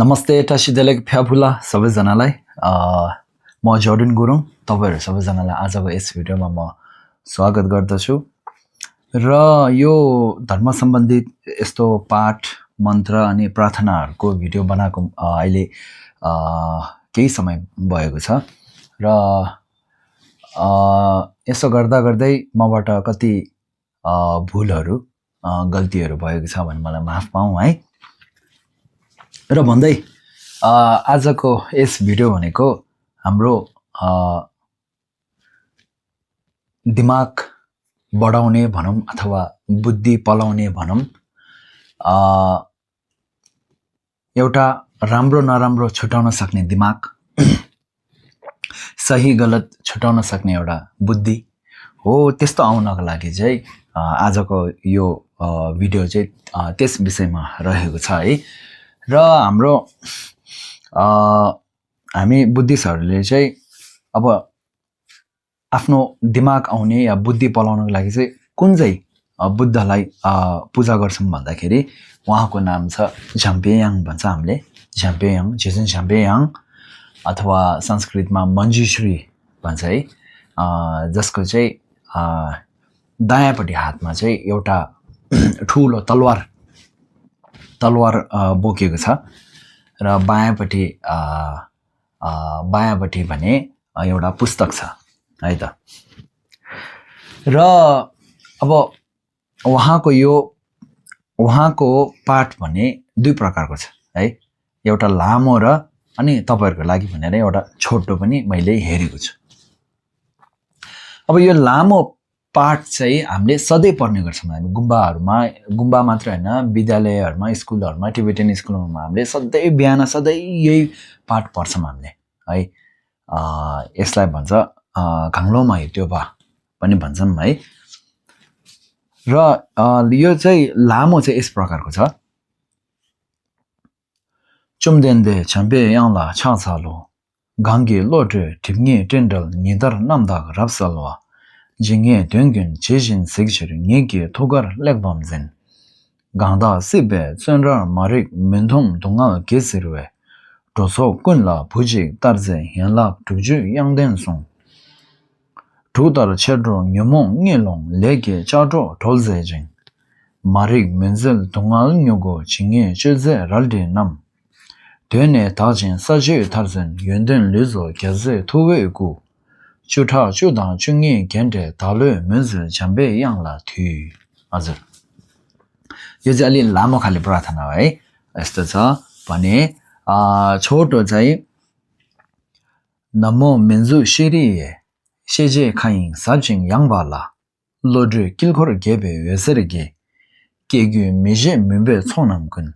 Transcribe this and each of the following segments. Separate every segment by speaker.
Speaker 1: नमस्ते टासिदेलेक फ्याफुला सबैजनालाई म जर्डन गुरुङ तपाईहरु सबैजनालाई आजको यस भिडियोमा म स्वागत गर्दछु र यो धर्म सम्बन्धित यस्तो पाठ मन्त्र अनि प्रार्थनाहरुको भिडियो बनाएको अहिले केही समय भएको छ र यसो गर्दा गर्दै मबाट कति भुलहरु गल्तीहरु भएको छ भने मलाई माफ पाऊ है र भन्दै आजको यस भिडियो भनेको हाम्रो दिमाग बढाउने भनौं अथवा बुद्धि पलाउने भनौं एउटा राम्रो नराम्रो छुटाउन सक्ने दिमाग सही गलत छुटाउन सक्ने एउटा बुद्धि हो त्यस्तो आउनको लागि चाहिँ आजको यो भिडियो चाहिँ त्यस विषयमा रहेको छ है र हाम्रो हामी बुद्धिस्टहरुले चाहिँ अब आफ्नो दिमाग आउने या बुद्धि पलाउनको लागि चाहिँ कुन चाहिँ बुद्धलाई पूजा गर्छौं भन्दाखेरि उहाँको नाम छ झाम्पेयाङ भन्छ हामीले झाम्पेयाङ जेसन झाम्पेयाङ अथवा संस्कृतमा मञ्जुश्री भन्छ है जसको चाहिँ दायाँपट्टि हातमा चाहिँ एउटा ठूलो तलवार बोकेको छ र बायाँपट्टि भने एउटा पुस्तक छ है त र अब उहाँको पाठ भने दुई प्रकारको छ है एउटा लामो र अनि तपाईहरुको लागि भनेर एउटा छोटो पनि मैले हेरेको छु अब यो लामो पाठ चाहिँ हामीले सधैं पढ्ने गर्छौं हामी गुम्बा मात्र हैन विद्यालयहरुमा स्कुलहरुमा टिबेटन स्कुलहरुमा हामीले सधैं बिहान सधैं यही पाठ पढ्छौं हामीले है यसलाई भन्छ घाङलोमा हित्योबा पनि भन्छन् है र यो चाहिँ लामो चाहिँ यस प्रकारको छ चुमदेनदे छम्बे याङला छाछालो गाङ्गे लोटे टिप्ङे टेन्डल निदर नामदाग राप्सलवा जिङे ट्याङ्गन चेजिन सेक्चर ङेगे थोगर लेकबमजेन गांदा सिबे चनरा मारिक मेन्धोम दुंगा गेसिरवे टोसो कुनला भुजी तारजे हेला टुजु याङदेन सों ठुदर छेड्रो न्यमो ङेलोङ लेगे चाडो ढोलजे जिङ मारिक मेन्जल दुंगा न्योगो चिङे चेजे रल्डे नाम देने ताजिन सजे तारजेन यन्देन लेजो गेजे थुवे गु चुटा चुदा चुङे गेन्डे ताले मेन्जल झम्बे याङला थु हजुर यो चाहिँ अलि लामो खाले प्रार्थना हो है यस्तो छ भने छोटो चाहिँ नमो मेन्जु शिरिए शेजे खाइङ साजिङ याङबाला लोड्रे किलखोर गेबे वेसरगे केगु मेजे मेबे छोनामकुन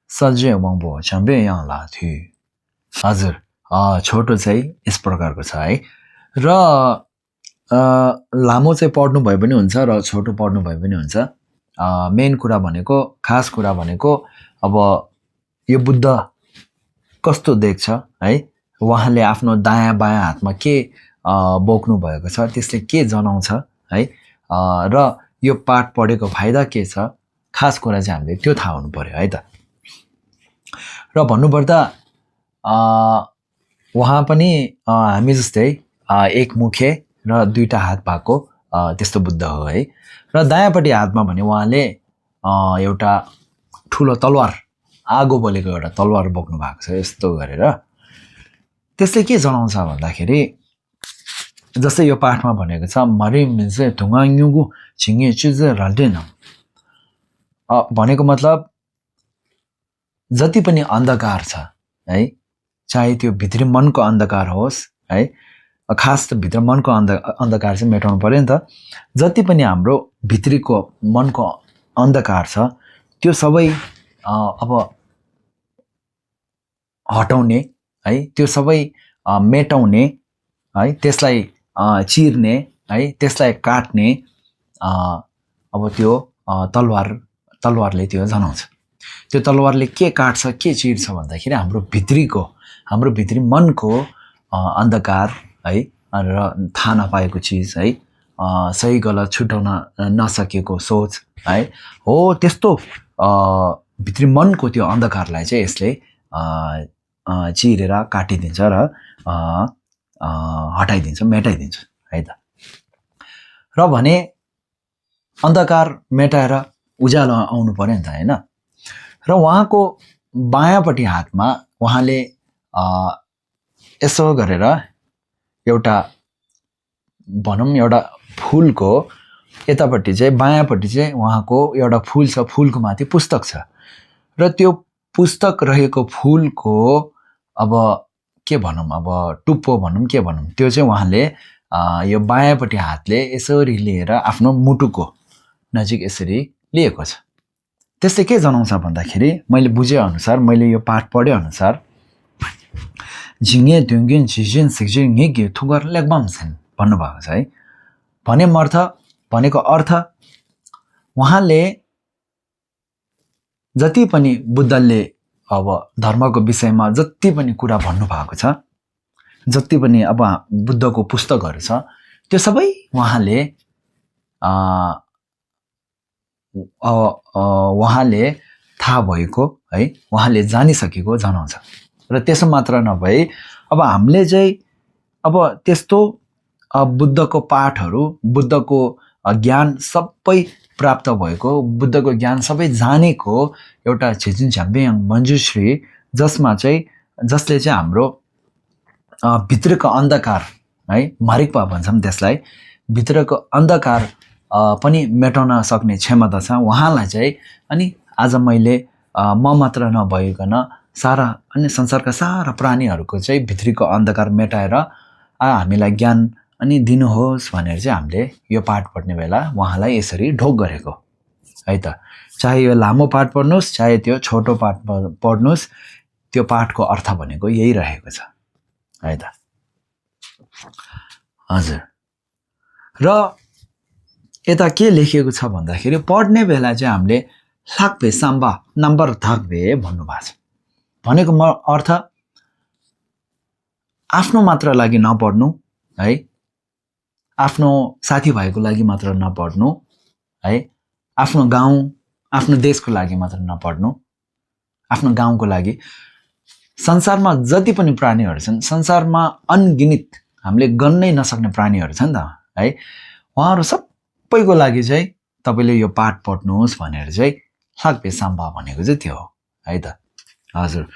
Speaker 1: सजे वाङबो झम्बे याङला थु हजुर छोटो चाहिँ यस प्रकारको छ है र लामो चाहिँ पढ्नु भए पनि हुन्छ र छोटो पढ्नु भए पनि हुन्छ मेन कुरा भनेको खास कुरा भनेको अब यो बुद्ध कस्तो देख्छ है उहाँले आफ्नो दायाँ बायाँ हातमा के बोक्नु भएको छ त्यसले के जनाउँछ है र यो पाठ पढेको फाइदा के छ खास कुरा चाहिँ हामीले त्यो थाहा हुनु पर्यो है त र भन्नुपर्दा उहाँ पनि हामी जस्तै एक मुखे र दुईटा हात भएको त्यस्तो बुद्ध हो है र दायाँपट्टि हातमा भने उहाँले एउटा ठूलो तलवार आगो बलेको एउटा तलवार बोक्नु भएको छ यस्तो गरेर त्यसले के जनाउँछ भन्दाखेरि जस्तै यो पाठमा भनेको छ मरि मिन्से धुङाङयुगु छिङे चिजे राल्डेन भनेको मतलब जति पनि अन्धकार छ है चाहे त्यो भित्री मनको अन्धकार होस् है खास त भित्र मनको अन्धकार चाहिँ मेटाउनु पर्यो नि त जति पनि हाम्रो भित्रीको मनको अन्धकार छ त्यो सबै अब हटाउने है त्यो सबै मेटाउने है त्यसलाई चिर्ने है त्यसलाई काट्ने अब त्यो तलवारले त्यो जनाउँछ त्यो तलवारले के काट्छ के चिर्छ भन्दाखेरि हाम्रो भित्री मनको अन्धकार है र थाहा नपाएको चीज है सही गलत छुटाउन नसकेको सोच है हो त्यस्तो भित्री मनको त्यो अन्धकारलाई चाहिँ यसले चिरेर काटिदिन्छ र हटाइदिन्छ मेटाइदिन्छ है त। र भने अन्धकार मेटाएर उज्यालो आउनु पर्यो नि त हैन। र उहाँको बायाँपट्टि हातमा उहाँले यसो गरेर एउटा भनौँ एउटा फुलको यतापट्टि चाहिँ बायाँपट्टि चाहिँ उहाँको एउटा फुल छ, फुलको माथि पुस्तक छ र त्यो पुस्तक रहेको फुलको अब के भनौँ अब टुप्पो भनौँ के भनौँ त्यो चाहिँ उहाँले यो बायाँपट्टि हातले यसरी लिएर आफ्नो मुटुको नजिक यसरी लिएको छ। त्यसले के जनाउँछ भन्दाखेरि मैले बुझेअनुसार मैले यो पाठ पढे अनुसार झिङ्गे ढुङ्गिन झिझिन सिक्झिन ङेगे थुगर लेग्बाम छन् भन्नुभएको छ है। भनेको अर्थ उहाँले जति पनि बुद्धले अब धर्मको विषयमा जति पनि कुरा भन्नुभएको छ, जति पनि अब बुद्धको पुस्तकहरू छ त्यो सबै उहाँले थाहा भएको है, उहाँले जानिसकेको जनाउँछ। र त्यसो मात्र नभई अब हामीले चाहिँ अब त्यस्तो बुद्धको पाठहरू बुद्धको ज्ञान सबै प्राप्त भएको बुद्धको ज्ञान सबै जानेको एउटा छेजुन झ्याम्बेयाङ मञ्जुश्री जसले चाहिँ हाम्रो भित्रको अन्धकार है मारिकपा भन्छौँ त्यसलाई, भित्रको अन्धकार पनि मेटाउन सक्ने क्षमता छ उहाँलाई चाहिँ। अनि आज मैले म मात्र नभइकन सारा अन्य संसारका सारा प्राणीहरूको चाहिँ भित्रीको अन्धकार मेटाएर हामीलाई ज्ञान अनि दिनुहोस् भनेर चाहिँ हामीले यो पाठ पढ्ने बेला उहाँलाई यसरी ढोक गरेको है त। चाहे यो लामो पाठ पढ्नुहोस् चाहे त्यो छोटो पाठ पढ्नुहोस्, त्यो पाठको अर्थ भनेको यही रहेको छ है त। हजुर। र यता के लेखिएको छ भन्दाखेरि पढ्ने बेला चाहिँ हामीले थाक्भे साम्बा नम्बर थाक्भे भन्नुभएको छ। भनेको अर्थ आफ्नो मात्र लागि नपढ्नु है, आफ्नो साथीभाइको लागि मात्र नपढ्नु है, आफ्नो गाउँ आफ्नो देशको लागि मात्र नपढ्नु, आफ्नो गाउँको लागि। संसारमा जति पनि प्राणीहरू छन्, संसारमा अनगिनित हामीले गन्नै नसक्ने प्राणीहरू छन् त है, उहाँहरू सबैको लागि चाहिँ तपाईँले यो पाठ पढ्नुहोस् भनेर चाहिँ थाक्भे साम्बा भनेको चाहिँ त्यो हो है त। हजुर।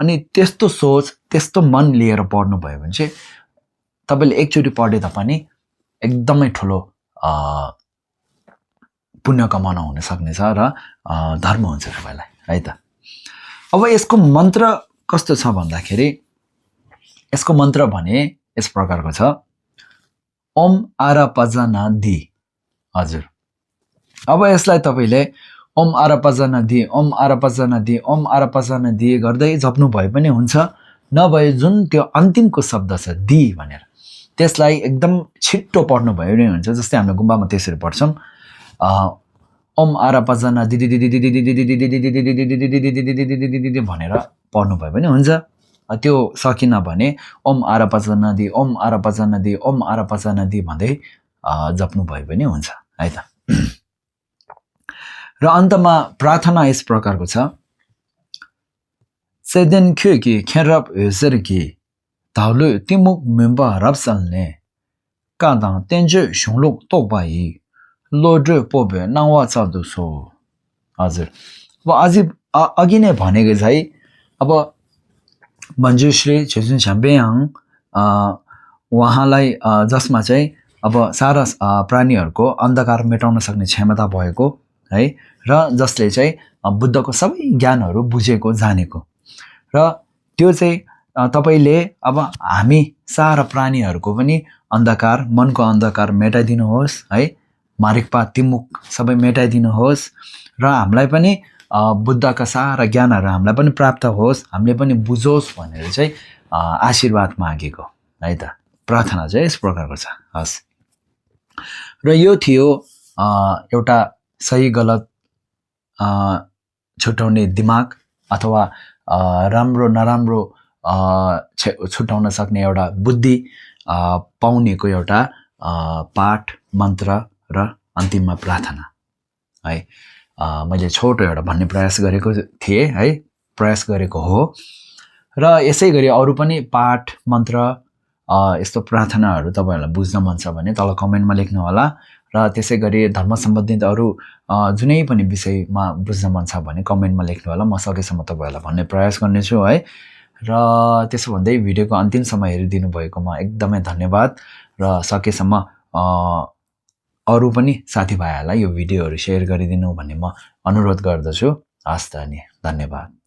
Speaker 1: अनि त्यस्तो सोच त्यस्तो मन लिएर पढ्नुभयो भने चाहिँ तपाईँले एकचोटि पढे तापनि एकदमै ठुलो पुण्य कमाउन हुन सक्नेछ र धर्म हुन्छ तपाईँलाई है त। अब यसको मन्त्र कस्तो छ भन्दाखेरि यसको मन्त्र भने यस प्रकारको छ, ओम आरापजना दि। हजुर। अब यसलाई तपाईँले ओम आरापजना दि ओम आरापजना दि ओम आरापजना दि गर्दै जप्नु भए पनि हुन्छ, नभए जुन त्यो अन्तिमको शब्द छ दि भनेर त्यसलाई एकदम छिट्टो पढ्नु भयो नै हुन्छ। जस्तै हामीले गुम्बामा त्यसरी पढ्छौँ, ओम आरापजना दि भनेर पढ्नु भयो भने हुन्छ। त्यो सकिन भने ओम आरापजना दि ओम आरापजना दि ओम आरापजना दि भन्दै जप्नु भयो भने हुन्छ है त। र अन्तमा प्रार्थना यस प्रकारको छ, सेदेन ख्योकी खेरप हेसरकी धाउलो तिमुक मेम्बा रप्सल्ने कादा तेन्जे शुङलुक तोकबाई लोड्रे पोबे नावा चादुसो। हजुर। अब अघि नै भनेको चाहिँ अब मञ्जुश्री छेजुन झ्याम्बेयाङ उहाँलाई जसमा चाहिँ अब सारा प्राणीहरूको अन्धकार मेटाउन सक्ने क्षमता भएको है, र जसले चाहिँ बुद्धको सबै ज्ञानहरू बुझेको जानेको, र त्यो चाहिँ तपाईँले अब हामी सारा प्राणीहरूको पनि अन्धकार मनको अन्धकार मेटाइदिनुहोस् है, मारिकपा तिमुक सबै मेटाइदिनुहोस् र हामीलाई पनि बुद्धका सारा ज्ञानहरू हामीलाई पनि प्राप्त होस्, हामीले पनि बुझोस् भनेर चाहिँ आशीर्वाद मागेको है त। प्रार्थना चाहिँ यस प्रकारको छ। हस्। र यो थियो एउटा सही गलत छुट्याउने दिमाग अथवा राम्रो नराम्रो छुट्याउन सक्ने एउटा बुद्धि पाउनेको एउटा पाठ मन्त्र र अन्तिममा प्रार्थना है। मैले छोटो एउटा भन्ने प्रयास गरेको थिएँ है, प्रयास गरेको हो। र यसै गरी अरू पनि पाठ मन्त्र यस्तो प्रार्थनाहरू तपाईहरुलाई बुझ्न मन छ भने तल कमेन्टमा लेख्नु होला र त्यसै गरी धर्म सम्बन्धित अरू जुनै पनि विषयमा बुझ्न मन छ भने कमेन्टमा लेख्नु होला म सकेसम्म तपाईहरुलाई भन्ने प्रयास गर्नेछु है र त्यसो भन्दै भिडियोको अन्तिमसम्म हेरिदिनु भएकोमा एकदमै धन्यवाद र सकेसम्म अरू पनि साथीभाइहरूलाई यो भिडियोहरू शेयर गरिदिनु भन्ने म अनुरोध गर्दछु हस्त नि धन्यवाद